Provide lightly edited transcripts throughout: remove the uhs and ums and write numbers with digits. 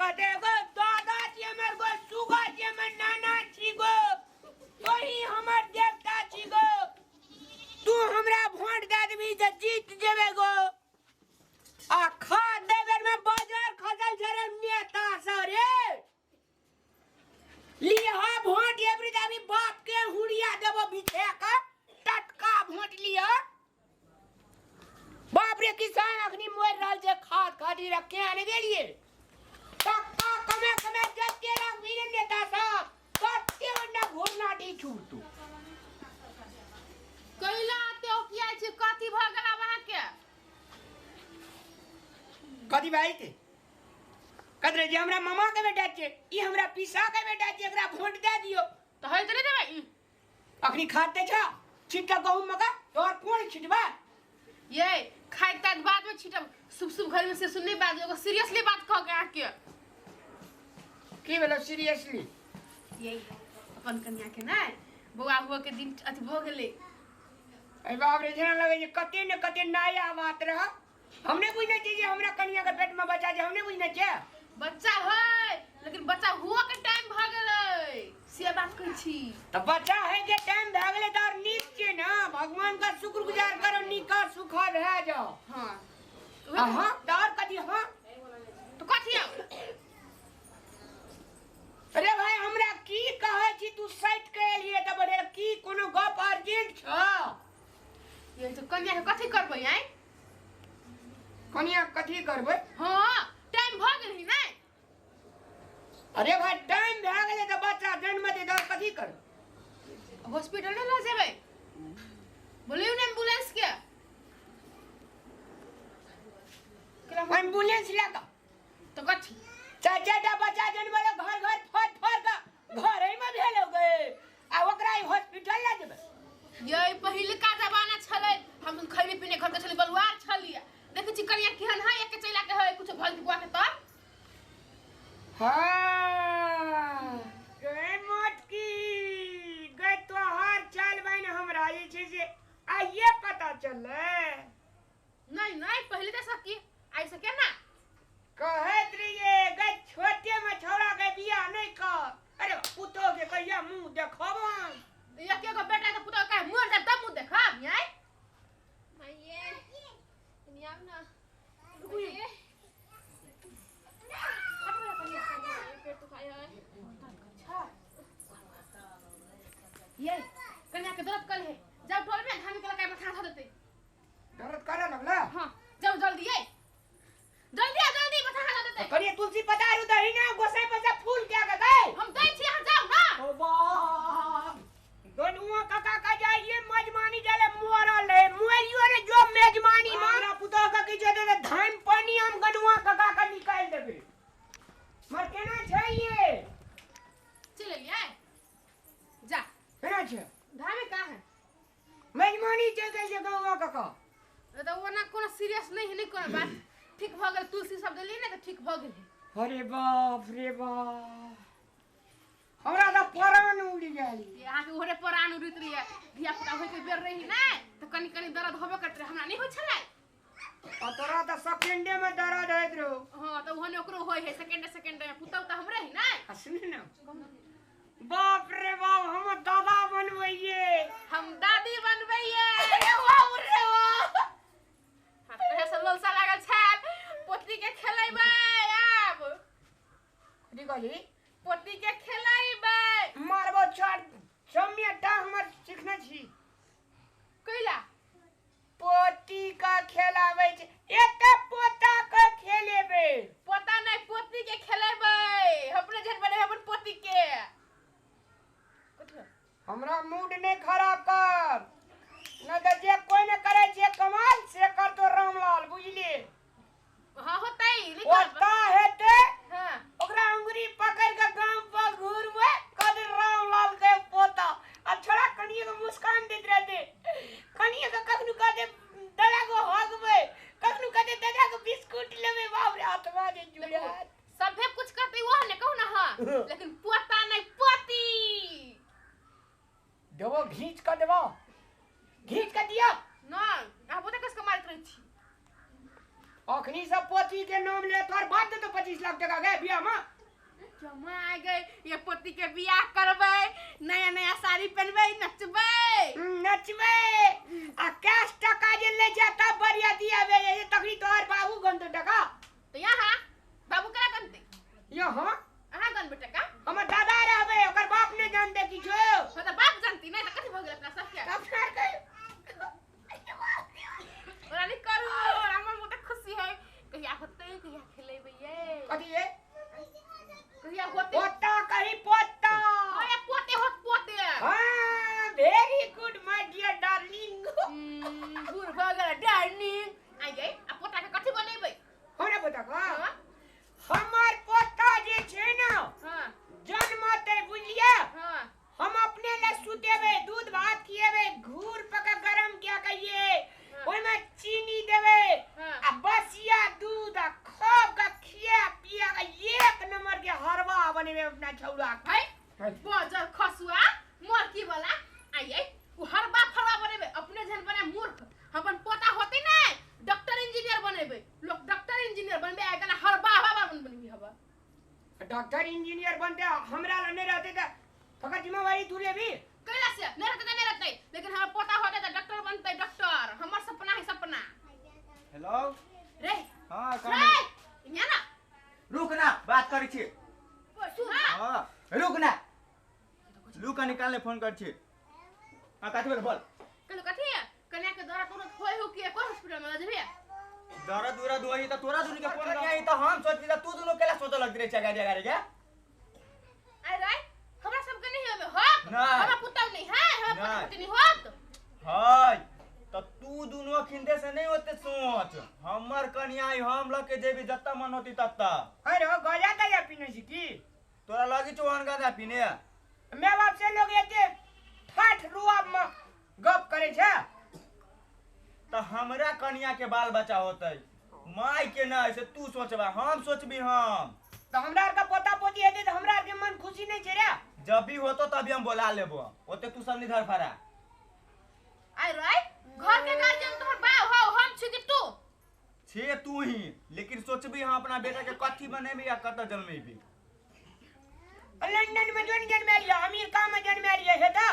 कहते गो दादा छी हमर गो सुगा छी हमर नाना छी गो तोही हमर देवता छी गो तू हमरा वोट दे देबी जे जीत जेबे गो आ खाद दे बेर में बाजार खसल छै रे नेता सब रे लिहा वोट एबरी दाबी बाप के हुड़िया देबो बिछे के टटका वोट लिया बाप रे किसान अखनी मर रहल छै खाद खातिर रखे आने गेलिए टक्का कमे कमे जते रंग नेता सब कते ओन्ने घुरना दी छूटू कैला एते ओकियाइ छी कथी भऽ गेल आब अहाँके कथी भाई थे कदरे जे हमरा मामा के बेटा छै ई हमरा पीसा के बेटा छै एकरा वोट दे दियो तऽ होइत नहि देबै ई। अखनी खाते छ छिटका गहूम मका तोहर कोन छिटबा ये खाइत ताइत बाद में छीटब शुभ शुभ घर में से सुनने बात एगो सीरियसली बात कह के अहाँके की भेलो सीरियसली ये अपन कन्या के ने बौआ हुआ के दिन अथी भऽ गेलै अरे बाप रे जेना लगे जे कते ने कते नया बात रह हमने बुझने छियै जे हमरा कनिया के पेट में बच्चा छै हमने बुझने छियै बच्चा है लेकिन बच्चा हुआ के टाइम भऽ गेलै से बात कहै छी तऽ बच्चा है के टाइम भए गेलै तऽ आओर नीक छै ने भगवान का शुक्रगुजार करो नीक सुखा भए जाओ हाँ हाँ तऽ आओर कथी हाँ तऽ कथी आब अरे भाई हमरा की कहै छी तू सैट के एलियै तऽ बढ़े की कोनो गप अर्जेंट छ ये तो कन्या के कथी करबै आँय कनिया कथी करबै हाँ टाइम भऽ गेल ही नहि अरे भाई टाइम भए गेलै तऽ बच्चा जन्म दे तऽ कथी करबै हॉस्पिटल नहि लऽ जेबै बोलियौ ने एम्बुलेंस के एम्बुलेंस लए कऽ तऽ कथी चारि चारिटा बच्चा जन्मल घर घर फट फट कऽ घरेमे भेल गे आ ओकरा ई हॉस्पिटल लए जेबै ये पहिलका जमाना छलै हम खैले पीने घर के छलै बलुआर छलियै देखै छी कनिया केहन है एके चैला के है कुछ भल बुआ के तब हाँ गे मोटकी गे तोहर चाल बहिन हमरा जे छै से आइए पता चललै नहीं नहीं पहले तऽ सकी आई सके ना कहैत रहिए गे छोटे में छौड़ा के बियाह नहीं कर अरे पुतोह के कहिया मुंह देखबन एक एगो बेटा के पुतोह के मर जाए तब मुंह देखब याय माइये कनी आब ना माइये पेट दुखाय है ये कन्या के दर्द कल है जाओ टोल में धामी के लगा माथा धर देते दर्द करे लगला हां जाओ जल्दी ये जल्दी आ जल्दी माथा धर देते करिए तुलसी पतारू दही ना गोसाई पर से फूल क्या के गए हम दै छी अहाँ जाओ ना ओ बाप गनुआ काका का जाइए मेजबानी जाले मोरल है मोरियो रे जो मेजबानी हमरा पुतोह का की जे दे धान पानी हम गनुआ काका का निकाल देबे मर केना छै ये चल एलियै जा केना छै धामे कहाँ है मेजबानी चलि गेल छै गनुआ काका तऽ ओना कोनो सीरियस नहि है नहि कोनो बात ठीक भऽ गेल तुलसी सब देलियै ने तऽ ठीक भऽ गेलै अरे बाप रे बाप हमरा तऽ प्राण उड़ि गेल ये अहाँके ओहरे प्राण उड़ैत रहियै धिया पुता होइके बेर रही नहि तऽ कनि कनि दर्द होबे करैत रहै हमरा नहि होइ छलै आ तोरा तऽ सेकेंडे में दर्द होइत रहौ हँ तऽ ओहने ओकरो होइ है सेकेंडे सेकेंडे में पुतहु तऽ हमरे है नहि आ सुन ने बाप रे बाप हम दादा बनबैये हम दादी बनबैये अरे बाप रे बाप हाँ, तऽ इएह सब लोलसा लागल छल पोती के खेलेबै आब कथी कहली पोती के खेलेबै मारबो चार चम्मियाटा हमर सीखने छी कैला पोती का खेलाबै छै एकटा पोता के खेलेबै पोता नहि पोती के खेलेबै अपने जन बनेबै अपन पोती के कथी भेल? हमरा मूड नहि खराब कर नहि तऽ जे कोइ नहि करै छै कमाल से करतो रामलाल बुझलिए हाँ होतै लिखल ओता हेतै हाँ ओकरा अंगुरी पकड़ के गाम पर घूरबै कद रामलाल के पोता आ छोड़ा कनिए के मुस्कान दैत रहते कनिए के कखनो कहते दादा को हगबै कखनो कहते दादा के बिस्कुट लेबै बाप रे आत्मा जे जुड़ात सभे कुछ कहते वो ने कहू ना हाँ लेकिन पोता नहीं पोती देबो घींच के देबो घींच के दिया ना अहाँ पोता कस के मारैत रहै छी अखनी सब पोती के नाम ले तोहर बाप देतो 25 लाख लाख टका गए बियाह में। जमा आ गए ये पोती के बियाह करबै, नया नया साड़ी पहनबै, नचबै नचबै आ कैश टका जे ले जा तब बढ़िया दियाबे ये तखनी तोहर बाबू गनतो टका। तो यहाँ बाबू केना गनतै? यहाँ अहाँ गनबै टका? हमर दादा रहबै, ओकर बाप ने जानते किछो। हां त बाप जानती नै त कथि भ गेल अपना सबके? तब फेर के ओरा नहीं करू, हमर मुँह त खुशी है। कहिया होतै, कहिया खेलेबै ये? कथि ये? कहिया होतै? पोता कही पोता। हां ये पोते होत पोते। हां very good my dear darling. बूढ़ भ गेल डार्लिंग। आ गई आ पोता के कथि बनेबै? हमरा पोता का? हां हमर पोता जे छै ना, हां जन्मते बुझलियै, हां हम अपने ले सुतेबै, दूध भात खिएबै, घूर पका गरम किया कहिए, ओइमे चीनी देबै आ बसिया दूध आ खूब का खिया पिया का एक नंबर के हरवा बनेबै अपना छौड़ा के। है बजर खसुआ मोरकी वाला आइए उ हरवा फरवा बनेबै अपने जन बने मूर्ख। हम अपन पोता होतै नै डॉक्टर इंजीनियर बनेबै, लोग डॉक्टर इंजीनियर बनबे आइ काल्हि हरवा हवा बनबी हवा। डॉक्टर इंजीनियर बनते हमरा ल नै रहते त फकर जिम्मेवारी तू लेबी? कैला से नै रहतै त नै रहतै, लेकिन हमर पोता होतै त डॉक्टर बनतै, डॉक्टर हमर सपना है सपना। हेलो रे हां रे इहाँ ना रुक ना बात करै छी। हां रुक ना लूका निकालने फोन कर छी। हां कथि बोल बोल। कहलो कथि कन्या के दौरा तुरंत होय हो कि कोन हॉस्पिटल में जेबे? दर्द उरद होई त तोरा दुनु के फोन करिया त हम सोचबी त तू दुनु केला सोच लग रे छै गाड़ी गाड़ी के। अरे रे हमरा सब के नहीं होबे हक, हमरा पुतौ नहीं है, हमरा पुतौ पुतनी नहीं होत। हाय त तू दुनु अखिंदे से नहीं होते सोच, हमर कन्या हम ल के जेबी जत्ता मन होती तत्ता। अरे हो गजा गजा पीने छी की तोरा लगी छौ हन गजा पीने? मैं बाप से लोग एते ठाठ रुआब में गप करे छै त हमरा कन्या के बाल बच्चा होतै माय के ना, ऐसे तू सोचबा हम सोचबी हम त हमरा आर का पोता पोती हेतै त हमरा आर के मन खुशी नहीं छै रे। जब भी होतो तभी हम बोला लेबो, ओते तू सब निधर फरा। आइ रे घर के गार्जियन तोहर बाप हो, हम छी कि तू छे? तू ही, लेकिन सोचबी हम अपना बेटा के कथि बनेबी आ कत जन्मेबी। लंदन में जोन जन्मेलियो, अमेरिका में जन्मेलियो हे त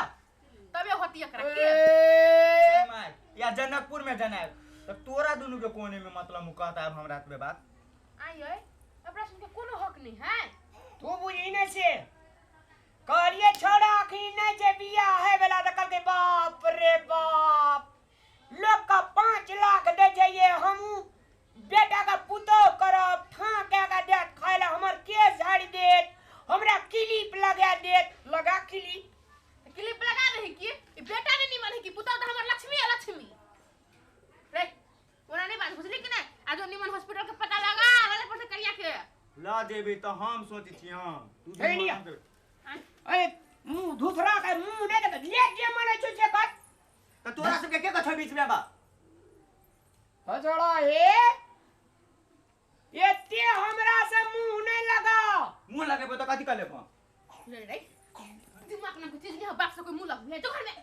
तबे होती एकरा के माय या जनकपुर में जनाब त तोरा दुनु के कोने में मतलब मुकहता अब हमरा पे बात। आइ रे अपना सुन के कोनो हक नहीं है। तू बुझी नै से कहलिए छोड़ा अखनी नै जे बियाह है बेला त कहलकै बाप रे बाप लोग का 5 लाख दे जाइए, हम बेटा का पुतोह करब, ठाँ कए के देत खाय ला, हमर केस झाड़ी देत, हमरा क्लिप लगा देत। लगा क्लिप? क्लिप लगा रही की बेटा नहीं निमन है कि पुतोह त हमर लक्ष्मी है लक्ष्मी रे। ओना नहीं बात बुझली कि नै? आ जो निमन हॉस्पिटल के पता लगा लगे पर करिया के ला देबी त हम सोची छी। हां तू अरे मुंह धुसरा के मुंह नै देख ले जे मन छै से कर। त तोरा सब के के कछ बीच में बा हजड़ा हे एते हमरा से मुंह नै लगा। मुंह लगेबो त कथि कर लेबो? रे रे दिमाग ना कुछ चीज नहीं है, बाप से कोई मुंह लगबे है तो घर में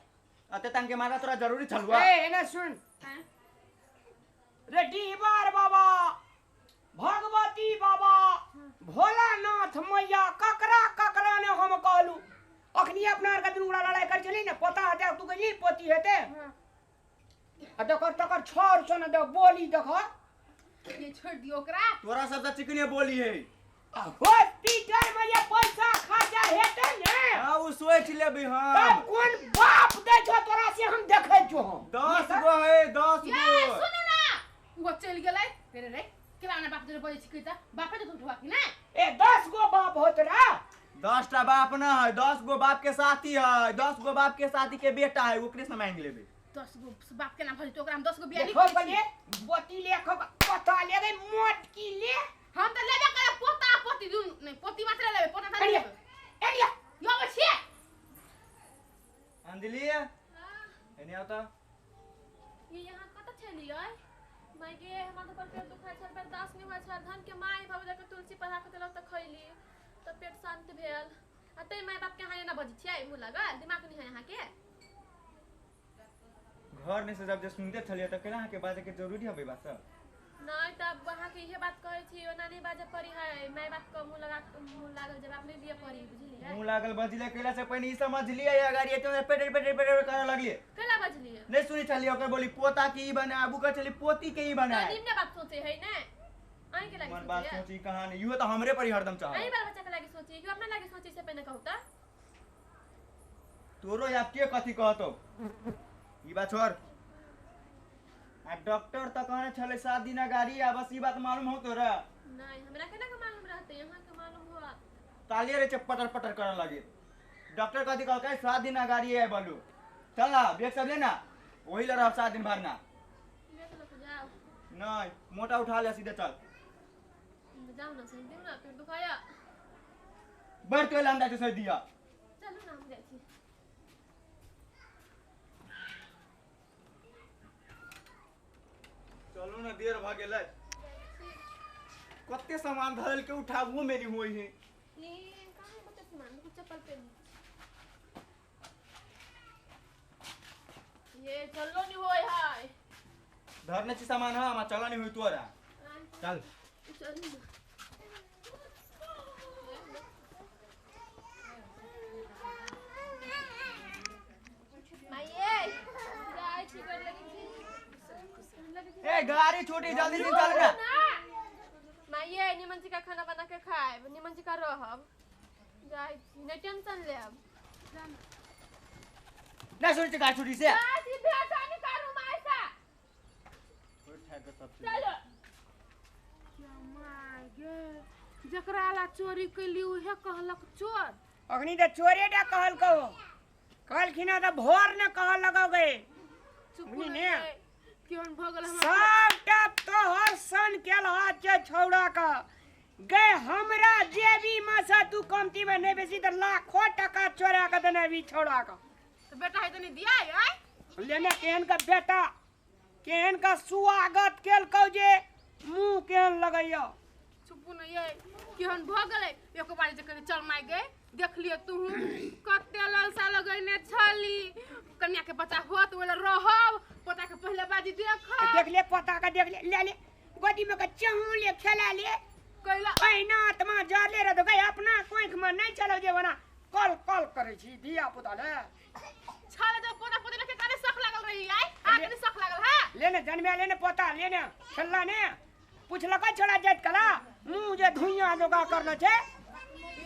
अते तंग के मारा तोरा जरूरी छलुआ। ए एना सुन रे डीहबार बाबा, भगवती बाबा, भोलानाथ मैया ककरा ककरा ने हम कहलू अखनी अपना आर के दुनू गोरा लड़ाई कर चली ने पोता हेतै तू कहली पोती हेतै आ देखर तकर छर सन दे बोली देख ये छोड़ दियो ओकरा। तोरा सब त चिकने बोली है। हॉस्पिटल में ये पैसा खर्चा हेतै ने। हां उ सोच लेबी हम। तब कोन बाप दै छौ तोरा से हम देखै छौ। हम 10 गो है 10 गो। ये सुनू ना वो चल गेलै रे रे केना ना बाप जरे बजै छी त बापे त उठवा कि ना? ए 10 गो बाप होत रा। 10 टा बाप ना है, 10 गो बाप के साथी है, 10 गो बाप के साथी के बेटा है, ओकरे से मांग लेबे। 10 गो बाप के नाम भजतै ओकरा हम 10 गो बियाह नहीं करबै। बोती ले खो पता ले गई मोट की ले। हम त लेबे करे पोता पोती दुन नहीं पोती मात्र लेबे पोता त लेबे। एलिया यो बछिया अंजलि हां एने आवता। ये यहां कत छलियै? माय गे हमरा त पेट दुखाइ छल, बर्दाश्त नहीं होइ छल। धन के माय बाबू के तुलसी पढ़ा के देलक त खैली त पेट शांत भेल। आ तै my बाप के अहाँ एना बजै छियै, मुँह लागल दिमाग नहीं है अहाँ के? घर में से जब जे सुनते छलियै त केना अहाँ के बाजे के जरूरी हबे बात सब? नहीं तब अहाँ के इहे बात कहै छी, ओना नहीं बाजे पड़ी है, my बाप के मुंह लगा मुंह लागल जवाब नहीं दिए पड़ी, बुझलियै? मुंह लागल बजले केला से पहिने ई समझलियै, अगाड़ी एते पेटर पेटर पेटर करे लगलियै। केला बजलियै? नहीं सुनी छलियै ओकर बोली पोता के ई बना, आबू कहै छली पोती के ई बना। तो निम्न बात सोचे है ने, अहीं के लागी मन बात सोचे। सोची कहानी इहो तो हमरे पर ही हरदम चाह। अहीं बाल बच्चा के लागी सोची कि अपना लागी सोची से पहिने कहू त। तोरो यार के कथी कहतो ई बात छोड़। आ डॉक्टर त कहने छले 7 दिन गाड़ी आ, बस ई बात मालूम हो तोरा? नहीं हमरा केना के मालूम रहते, यहाँ के मालूम हो। तालिए रे पटर पटर करे लगे। डॉक्टर कथी कहलकै 7 दिन गाड़ी है बोलू, चल ना बैग सब लेना, वही ले रहब 7 दिन भर ना। बैग लऽ के जाओ। नहीं मोटा उठा ले सीधे चल। जाओ ना सही दियो ना, पेट दुखाया। बढ़ तो लंदा से दिया। चलू ना हम जाइ छी। चलू ना देर भ गेलै। कते सामान धरल के उठाबो मेरी होई है। नी कहाँ कते सामान, कुछ चप्पल पहन। ये चलो नहीं होई है। धरने छी सामान हां, हम चलो नहीं होई तोरा। चल चल माइये जाइ छी गोर लगै छी। ए गाड़ी छोटी जल्दी से चल ना। माइये निमन जी का खाना बना के खाएब, निमन जी का रहब, जाइ छी नहीं टेंशन लेब। ना सुन छी गाड़ी छोटी से। जाइ छी भेसा निकालू माय से। उठा के सब चलो। माय गे जकरा ला चोरी कैली उहे कहलक चोर। अखनी त चोरे टा कहलकौ, कहलखिन त भोर न कहल लगौ गे। चुप ने केहन भ गेल हमरा सबटा तोहर सन केल हाथ छै छौड़ा का गे। हमरा जेबी में से तू कमती में नहीं बेसी त लाखों टका चोरा के देने भी छौड़ा का। तो बेटा है तनी दिया आय लेने केहन का बेटा केहन का स्वागत केलकौ जे मुंह केहन लगैया। चुप न ये केहन भ गेलै। एक बार जे कहे चल माय गे देख लियो तू कते ललसा लगैने छली, कन्या के बच्चा होत ओला रहब, पोता के पहले बाजी देख देख ले, पोता का देख ले, ले ले गोदी में के चहु ले खेला ले कैला पहिना आत्मा जरले रह गई अपना कोख में नहीं चलो जे बना कल कल करे छी धिया पुता ले छाले तो पोता पोती के काने सख लागल रही आय आ कने सख लागल हां। ले ने जन्मे ले ने पोता ले ने खेलला ने पुछलक छोड़ा जात कला मुंह जे धुइया जोगा करले छे।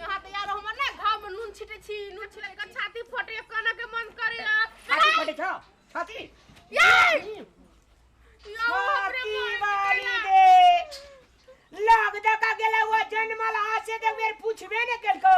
यहाँ त यार हमर ना घाव में नून छिटे छी, नून छिटे के छाती फटे कना के मन करे। छाती फटे छ छाती ये छाती वाली दे लाग दका गेला हुआ जन्मल आसे दे बेर पूछबे ने केलको